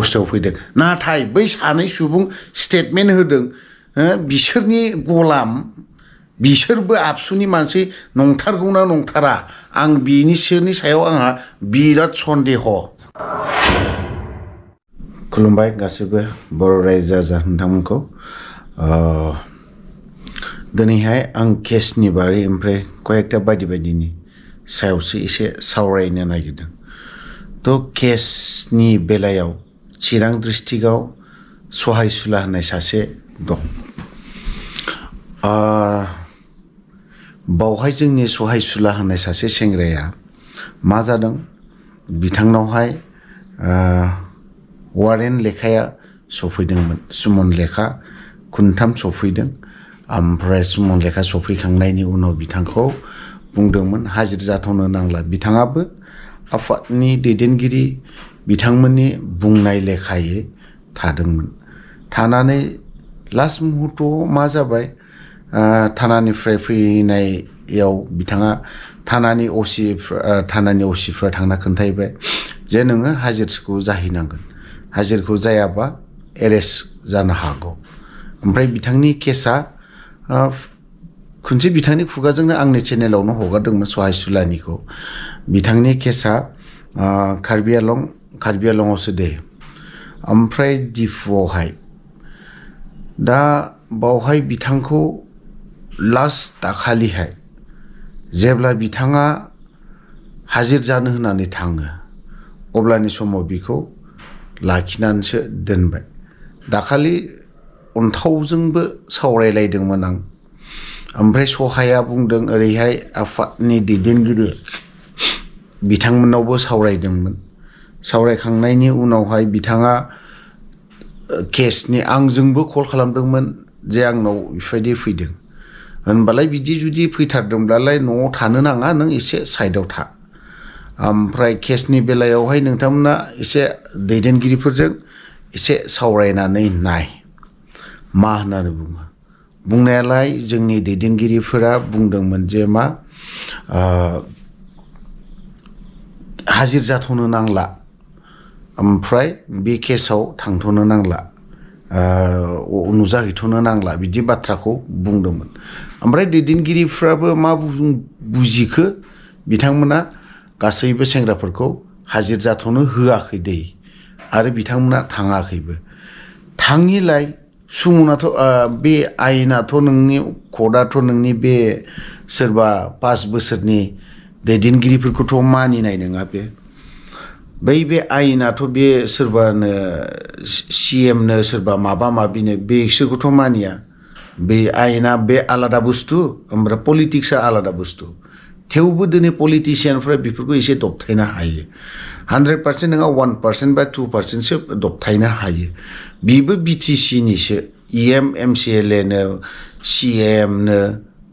अबस्थायाव फैदों नाथाय बै सानै सुबुं स्टेटमेन्ट होदों बिसोरनि गलाम बिसोरबो आबसुनि मानसि नंथारगौना नंथारा आं बिनिसोरनि सायाव आंहा बिराद सन्देह खुलुमबाय गासिबो बर' रायजो राजा नोंथांमोनखौ दिनैहाय आं केसनि बारै ओमफ्राय कयेकटा बायदिनि सायावसो एसे सावरायनो नागिरदों थ' केसनि बेलायाव चिरां डिस्ट्रिक्टआव सहायसुला होननाय सासे दं बावहाय जोंनि सहायसुला होननाय सासे सेंग्राया मा जादों बिथांनावहाय वारेन्ट लेखाया सफैदोंमोन सुमन लेखा खुनथाम सफैदों ओमफ्राय सुमन लेखा सफैखांनायनि उनाव बिथांखौ बुंदोंमोन हाजिर जाथ'नो नांला बिथाङाबो आफादनि दैदेनगिरि बिथांमोननि बुंनाय लेखायै थादोंमोन थानानै लास्ट मुहुर्तआव मा जाबाय थानानिफ्राय फैनायाव बिथाङा थानानि असिफ्रा थांना खोन्थायबाय जे नोङो हाजिरखौ जाहैनांगोन हाजिरखौ जायाबा एरेस्ट जानो हागौ ओमफ्राय बिथांनि केसा खनसे बिथांनि खुगाजोंनो आंनि चेनेलावनो हगारदोंमोन सहायसुलानिखौ बिथांनि केसा कार्बि आलंआवसो दे ओमफ्राय डिफुआवहाय दा बावहाय बिथांखौ लास्ट दाखालिहाय जेब्ला बिथाङा हाजिर जानो होननानै थाङो अब्लानि समाव बिखौ लाखिनानैसो दोनबाय दाखालि अन्थावजोंबो सावरायलायदोंमोन आं ओमफ्राय सहाया बुंदों ओरैहाय आफादनि दैदेनगिरि बिथांमोननावबो सावरायदोंमोन सावरायखांनायनि उनावहाय बिथाङा केसनि आंजोंबो कल खालामदोंमोन जे आंनाव बेबायदि फैदों होनबालाय बिदि जुदि फैथारदोंब्लालाय न'आव थानो नाङा नों एसे साइडआव था ओमफ्राय केसनि बेलायावहाय नोंथांमोना एसे दैदेनगिरिफोरजों एसे सावरायनानै नाय मा होननानै बुङो बुंनायालाय जोंनि दैदेनगिरिफोरा बुंदोंमोन जे मा हाजिर जाथ'नो नांला ओमफ्राय बे केसाव थांथ'नो नांला नुजाहैथ'नो नांला बिदि बाथ्राखौ बुंदोंमोन ओमफ्राय दैदेनगिरिफ्राबो मा बुजिखो बिथांमोना गासैबो सेंग्राफोरखौ हाजिर जाथ'नो होआखै दै आरो बिथांमोना थाङाखैबो थाङिलाय सुमुनाथ' बे आयेनाथ' नोंनि कर्टआथ' नोंनि बे सोरबा 5 बोसोरनि दैदेनगिरिफोरखौथ' मानिनाय नङा बे आयेनाथ' बे सोरबानो CMनो सोरबा माबा माबिनो बिसोरखौथ' मानिया बे आयेना बे आलादा बुस्थु ओमफ्राय पलिटिक्सआ आलादा बुस्थु थेवबो दिनै पलिटिशियानफ्रा बेफोरखौ एसे दबथायनो हायो 100% नङा 1% बा 2%सो दबथायनो हायो बेबो BTCनिसो EM MCLAनो CMनो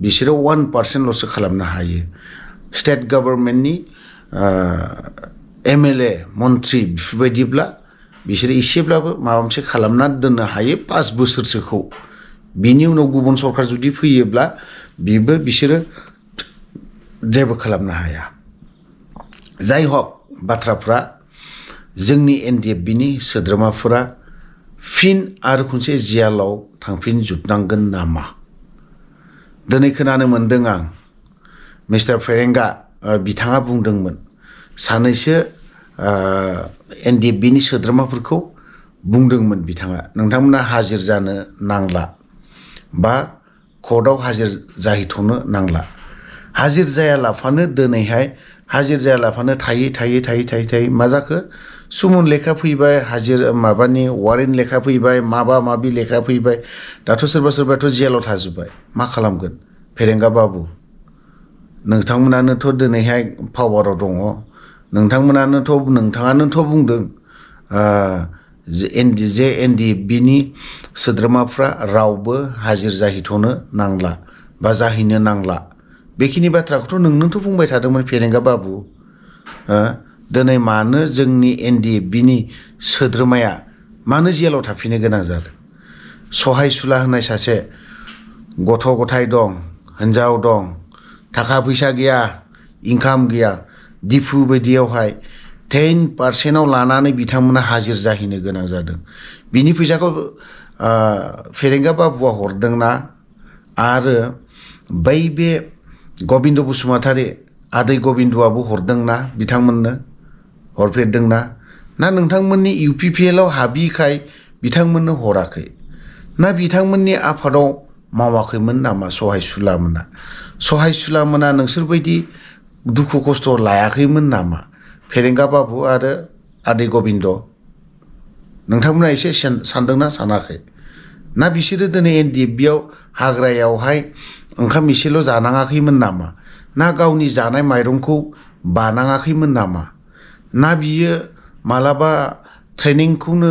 बिसोरो 1%ल'सो खालामनो हायो स्टेट गभर्नमेन्टनि MLA मन्थ्रि बेफोरबायदिब्ला बिसोरो एसेब्लाबो माबा मोनसे खालामना दोननो हायो 5 बोसोरसोखौ बिनि उनाव गुबुन सरकार जुदि फैयोब्ला बेबो बिसोरो जेबो खालामनो हाया जाय हक बाथ्राफ्रा जोंनि NDFBनि सोद्रोमाफोरा फिन आरो खनसे जेलाव थांफिनजोबनांगोन नामा दिनै खोनानो मोन्दों आं मिस्टार फेरेंगा बिथाङा बुंदोंमोन सानैसो NDFBनि सोद्रोमाफोरखौ बुंदोंमोन बिथाङा नोंथांमोना हाजिर जानो नांला बा कर्टआव हाजिर जाहैथ'नो नांला हाजिर जायालाफानो दिनैहाय हाजिर जायालाफानो थायै मा जाखो सुमन लेखा फैबाय हाजिर माबानि वारेन्ट लेखा फैबाय माबा लेखा फैबाय दाथ' सोरबाथ' जेलाव थाजोब्बाय मा खालामगोन फेरेंगा बाबु नोंथांमोनानोथ' दिनैहाय पावाराव दङ नोंथाङानोथ' बुंदों जे NDFBनि सोद्रोमाफ्रा रावबो हाजिर जाहैथ'नो नांला बा जाहैनो नांला बेखिनि बाथ्राखौथ' नोंनोथ' बुंबाय थादोंमोन फेरेंगा बाबु दिनै मानो जोंनि NDFBनि सोद्रोमाया मानो जेलाव थाफिननो गोनां जादों सहायसुला होननाय सासे गथ' गथाय दं हिन्जाव दं थाखा फैसा गैया इनकाम गैया डिफु बायदियावहाय 10% लानानै बिथांमोना हाजिर जाहैनो गोनां जादों बिनि फैसाखौ फेरेंगा बाबुआ हरदोंना आरो बै बे गबिन्द बसुमतारी आदै गबिन्दआबो हरदोंना बिथांमोननो हरफेरदोंना ना नोंथांमोननि UPPL आव हाबिखाय बिथांमोननो हराखै ना बिथांमोननि आफादाव मावाखैमोन नामा सहायसुलामोना नोंसोरबायदि दुखु खस्थ लायाखैमोन नामा फेरेंगा बाबु आरो आदै गबिन्द नोंथांमोना एसे सानदोंना सानाखै ना बिसोरो दिनै NDFB आव हाग्रायावहाय ओंखाम एसेल' जानाङाखैमोन नामा ना गावनि जानाय माइरंखौ बानाङाखैमोन नामा ना बियो मालाबा ट्रेनिंखौनो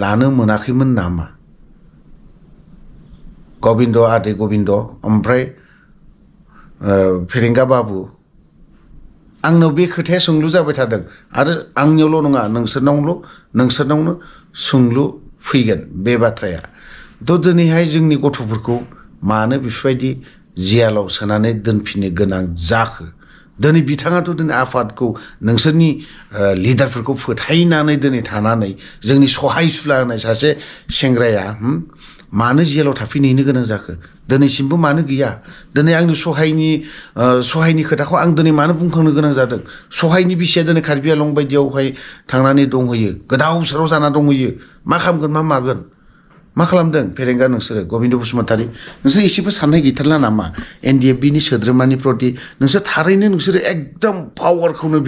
लानो मोनाखैमोन नामा गबिन्द आदै गबिन्द ओमफ्राय फेरेंगा बाबु आंनाव बे खोथाया सोंलु जाबाय थादों आरो आंनियावल' नङा नोंसोरनावनो सोंलु फैगोन बे बाथ्राया थ' दिनैहाय जोंनि गथ'फोरखौ मानो बेफोरबायदि जेलाव सोनानै दोनफिननो गोनां जाखो दिनै बिथाङाथ' दिनै आफादखौ नोंसोरनि लिडारफोरखौ फोथायनानै दिनै थानानै जोंनि सहायसुला होननाय सासे सेंग्राया मानो जेलाव थाफैनहैनो गोनां जाखो दिनैसिमबो मानो गैया दिनै आंनि सहायनि खोथाखौ आं दिनै मानो बुंखांनो गोनां जादों सहायनि बिसिया दिनै कार्बि आलं बायदियावहाय थांनानै दंहैयो गोदाव सोराव जाना दंहैयो मा खालामगोन मा मागोन मा खालामदों फेरेंगा नोंसोरो गबिन्द बसुमतारी नोंसोर एसेबो साननाय गैथारला नामा NDFBनि सोद्रोमानि प्रति नोंसोर थारैनो नोंसोरो एकदम पावारखौनो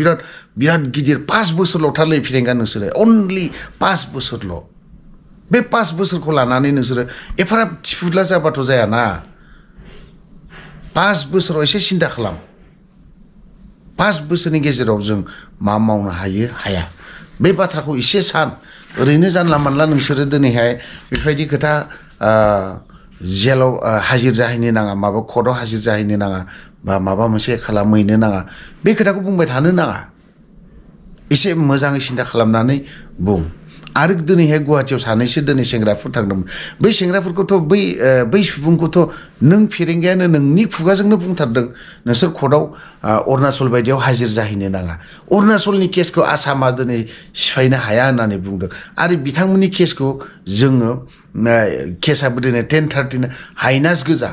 बिराद गिदिर 5 बोसोरल'थारलै फेरेंगा नोंसोरो अनलि 5 बोसोरल' बे 5 बोसोरखौ लानानै नोंसोरो एफाराब थिफुदला जाबाथ' जायाना 5 बोसोराव एसे सिन्था खालाम 5 बोसोरनि गेजेराव जों मा मावनो हायो हाया बे बाथ्राखौ एसे सान ओरैनो जानला मानला नोंसोरो दिनैहाय बेबायदि खोथा जेलाव हाजिर जाहैनो नाङा माबा कर्टआव हाजिर जाहैनो नाङा बा माबा मोनसे खालामहैनो नाङा बे खोथाखौ बुंबाय थानो नाङा एसे मोजाङै सिन्था खालामनानै बुं आरो दिनैहाय गुवाहाटियाव सानैसो दिनै सेंग्राफोर थांदोंमोन बै सेंग्राफोरखौथ' बै सुबुंखौथ' नों फेरेंगायानो नोंनि खुगाजोंनो बुंथारदों नोंसोर कर्टआव अरुणाचल बायदियाव हाजिर जाहैनो नाङा अरुणाचलनि केसखौ आसामा दिनै सिफायनो हाया होननानै बुंदों आरो बिथांमोननि केसखौ जोङो केसाबो दिनै 1030 हाइनास गोजा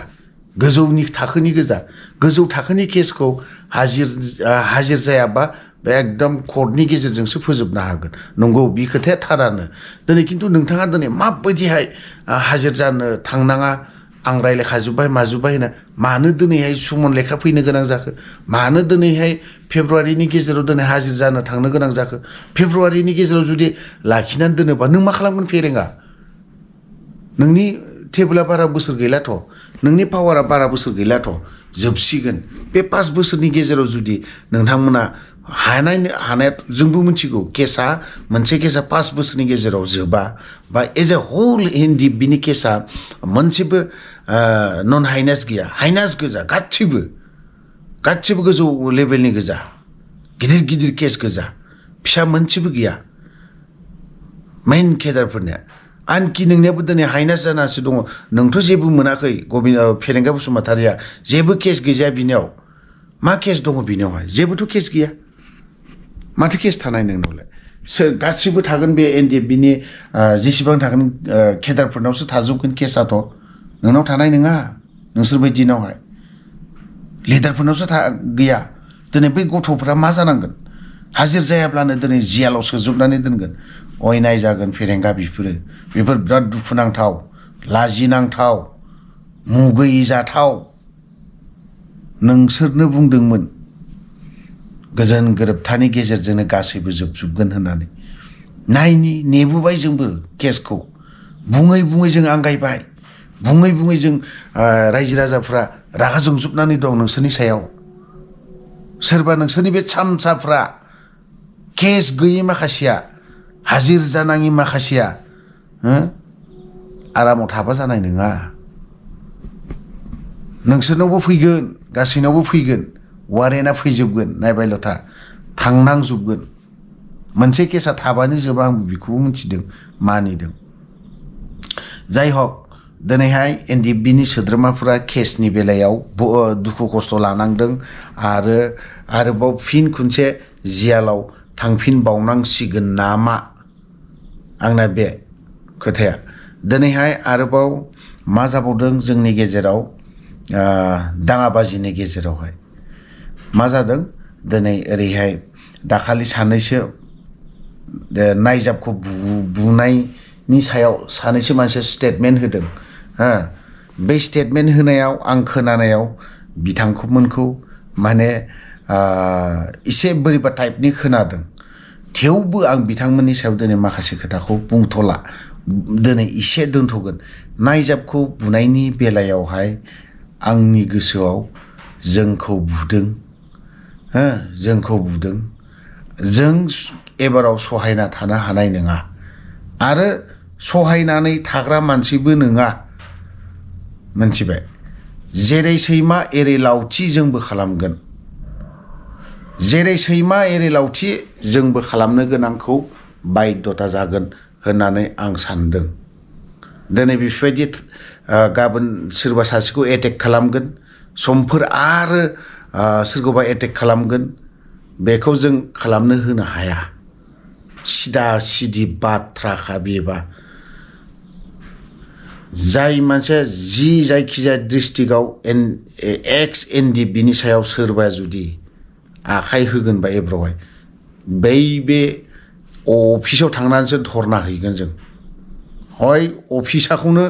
गोजौनि थाखोनि गोजा गोजौ थाखोनि केसखौ हाजिर जायाबा एकदम कर्टनि गेजेरजोंसो फोजोबनो हागोन नंगौ बे खोथाया थारानो दिनै खिन्थु नोंथाङा दिनै माबायदिहाय हाजिर जानो थांनाङा आं रायलायखाजोब्बाय माजुब्बाय होनना मानो दिनैहाय सुमन लेखा फैनो गोनां जाखो मानो दिनैहाय फेब्रुवारिनि गेजेराव दिनै हाजिर जानो थांनो गोनां जाखो फेब्रुवारिनि गेजेराव जुदि लाखिनानै दोनोबा नों मा खालामगोन फेरेंगा नोंनि टेबोला बारा बोसोर गैलाथ' नोंनि पावारा बारा बोसोर गैलाथ' जोबसिगोन बे 5 बोसोरनि गेजेराव जुदि नोंथांमोना हानाया जोंबो मिथिगौ केसा मोनसे केसा 5 बोसोरनि गेजेराव जोबा बा एज ए होल NDFBनि केसा मोनसेबो नन हाइनास गैया हाइनास गोजा गासिबो गोजौ लेभेलनि गोजा गिदिर केस गोजा फिसा मोनसेबो गैया मेइन केडारफोरनिया आनखि नोंनियाबो दिनै हाइनास जानासो दङ नोंथ' जेबो मोनाखै फेरेंगा बसुमतारिया जेबो केस गैजाया बिनियाव मा केस दङ बिनियावहाय जेबोथ' केस गैया माथो केस थानाय नोंनावलाय गासिबो थागोन बे NDFBनि जेसेबां थागोन केडारफोरनावसो थाजोबगोन केसाथ' नोंनाव थानाय नङा नोंसोर बायदिनावहाय लिडारफोरनावसो गैया दिनै बै गथ'फ्रा मा जानांगोन हाजिर जायाब्लानो दिनै जेलाव सोजोबनानै दोनगोन अयनाय जागोन फेरेंगा बेफोर बिराद दुखुनांथाव लाजिनांथाव मुगैयै जाथाव नोंसोरनो बुंदोंमोन गोजोन गोरोबथानि गेजेरजोंनो गासैबो जोबजोबगोन होननानै नायनि नेबोबाय जोंबो केसखौ बुङै जों आंगायबाय बुङै जों रायजो राजाफ्रा रागा जोंजोबनानै दं नोंसोरनि सायाव सोरबा नोंसोरनि बे सामसाफ्रा केस गैयै माखासेया हाजिर जानाङि माखासेया आरामाव थाबा जानाय नङा नोंसोरनावबो फैगोन गासैनावबो फैगोन वारेन्टआ फैजोबगोन नायबायल' था थांनांजोबगोन मोनसे केसा थाबानो जोबा आं बेखौबो मिथिदों मानिदों जाय हक दिनैहाय NDFBनि सोद्रोमाफोरा केसनि बेलायाव दुखु खस्थ' लानांदों आरोबाव फिन खनसे जेलाव थांफिनबावनांसिगोन नामा आंना बे खोथाया दिनैहाय आरोबाव मा जाबावदों जोंनि गेजेराव दाङाबाजिनि गेजेरावहाय मा जादों दिनै ओरैहाय दाखालि सानैसो नायजाबखौ बुनायनि सायाव सानैसो मानसिया स्टेटमेन्ट होदों हा बे स्टेटमेन्ट होनायाव आं खोनानायाव बिथांमोनखौ माने एसे बोरैबा टाइपनि खोनादों थेवबो आं बिथांमोननि सायाव दिनै माखासे खोथाखौ बुंथ'ला दिनै एसे दोनथ'गोन नायजाबखौ बुनायनि बेलायावहाय आंनि गोसोआव जोंखौ बुदों जों एबाराव सहायना थानो हानाय नङा आरो सहायनानै थाग्रा मानसिबो नङा मोनथिबाय जेरै सैमा एरै लावथि जोंबो खालामगोन जेरै सैमा एरै लावथि जोंबो खालामनो गोनांखौ बायद्धता जागोन होननानै आं सानदों दिनै बेफोरबायदि गाबोन सोरबा सासेखौ एटेक खालामगोन समफोर आरो सोरखौबा एटेक खालामगोन बेखौ जों खालामनो होनो हाया सिदा सिदि बाथ्राखा बेबा जाय मानसिया जायखिजाया डिस्ट्रिक्टआव एक्स एनडि बिनि सायाव सोरबा जुदि आखाइ होगोनबा एब्रावहाय बे अफिसाव थांनानैसो धरना हैगोन जों हय अफिसाखौनो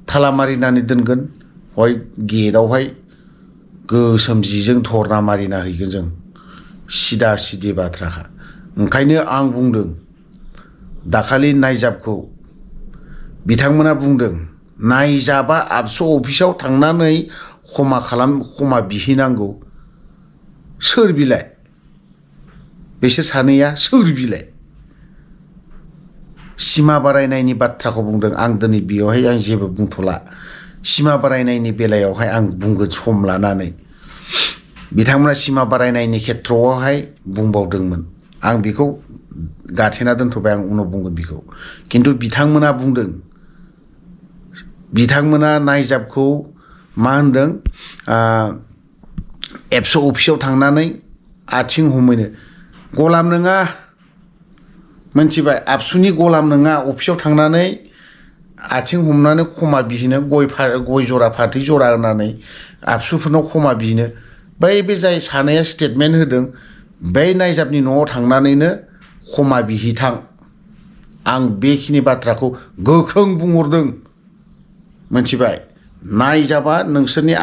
थाला मारिनानै दोनगोन हय गेटआवहाय गोसोम जिजों धरना मारिना हैगोन जों सिदा सिदि बाथ्राखा ओंखायनो आं बुंदों दाखालि नायजाबखौ बिथांमोना बुंदों नायजाबा आबसु अफिसाव थांनानै खमा बिहैनांगौ सोर बिलाय बिसोर सानैया सोर बिलाय सिमा बारायनायनि बाथ्राखौ बुंदों आं दिनै बेयावहाय आं जेबो बुंथ'ला सिमा बारायनायनि बेलायावहाय आं बुंगोन सम लानानै बिथांमोना सिमा बारायनायनि खेथ्रआवहाय बुंबावदोंमोन आं बेखौ गाथेना दोनथ'बाय आं उनाव बुंगोन बेखौ खिन्थु बिथांमोना बुंदों बिथांमोना नायजाबखौ मा होनदों एबसु अफिसाव थांनानै आथिं हमैनो गलाम नङा मोनथिबाय आबसुनि गलाम नङा अफिसाव थांनानै आथिं हमनानै खमा बिहैनो गय जरा फाथै जरा होनानै आबसुफोरनाव खमा बिहैनो बे जाय सानैया स्टेटमेन्ट होदों बै नायजाबनि न'आव थांनानैनो खमा बिहैथां आं बेखिनि बाथ्राखौ गोख्रों बुंहरदों मोनथिबाय नायजाबा नोंसोरनि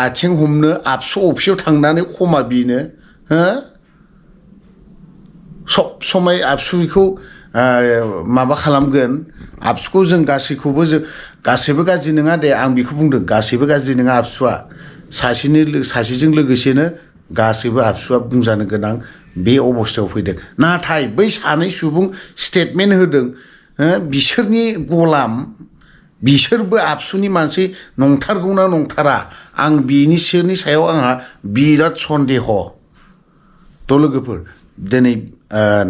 आथिं हमनो आबसु अफिसाव थांनानै खमा बिनो सब समय आबसुखौ माबा खालामगोन आबसुखौ जों गासैबो गाज्रि नङा दे आं बेखौ बुंदों गासैबो गाज्रि नङा आबसुआ सासेजों लोगोसेनो गासैबो आबसुआ बुंजानो गोनां बे अबस्थायाव फैदों नाथाय बै सानै सुबुं स्टेटमेन्ट होदों बिसोरनि गलाम बिसोरबो आबसुनि मानसि नंथारगौना नंथारा आं बिसोरनि सायाव आंहा बिराद सन्देह थ' लोगोफोर दिनै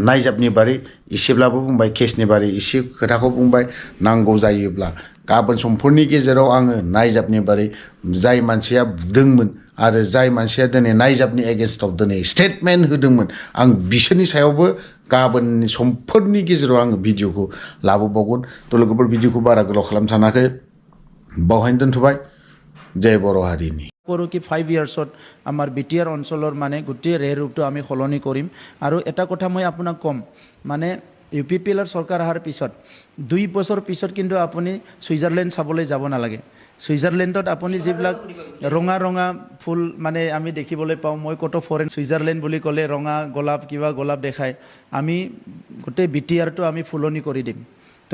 नायजाबनि बारै एसेब्लाबो बुंबाय केसनि बारै एसे खोथाखौ बुंबाय नांगौ जायोब्ला गाबोन समफोरनि गेजेराव आङो नायजाबनि बारै जाय मानसिया बुदोंमोन आरो जाय मानसिया दिनै नायजाबनि एगेन्स्टआव दिनै स्टेटमेन्ट होदोंमोन आं बिसोरनि सायावबो गाबोननि समफोरनि गेजेराव आङो भिडिअखौ लाबोबावगोन थ' लोगोफोर भिडिअखौ बारा गोलाव खालामनो सानाखै बावहायनो दोनथ'बाय जय बर' हारिनि কৰোঁ কি 5 ইয়াৰ্ছত আমাৰ বিটিআৰ অঞ্চলৰ মানে গোটেই ৰেৰূপটো আমি সলনি কৰিম আৰু এটা কথা মই আপোনাক ক'ম মানে ইউপিপিএলৰ চৰকাৰ অহাৰ পিছত 2 বছৰ পিছত কিন্তু আপুনি ছুইজাৰলেণ্ড চাবলৈ যাব নালাগে ছুইজাৰলেণ্ডত আপুনি যিবিলাক ৰঙা ৰঙা ফুল মানে আমি দেখিবলৈ পাওঁ মই কত ফৰেন ছুইজাৰলেণ্ড বুলি ক'লে ৰঙা গোলাপ কিবা গোলাপ দেখায় আমি গোটেই বিটিআৰটো আমি ফুলনি কৰি দিম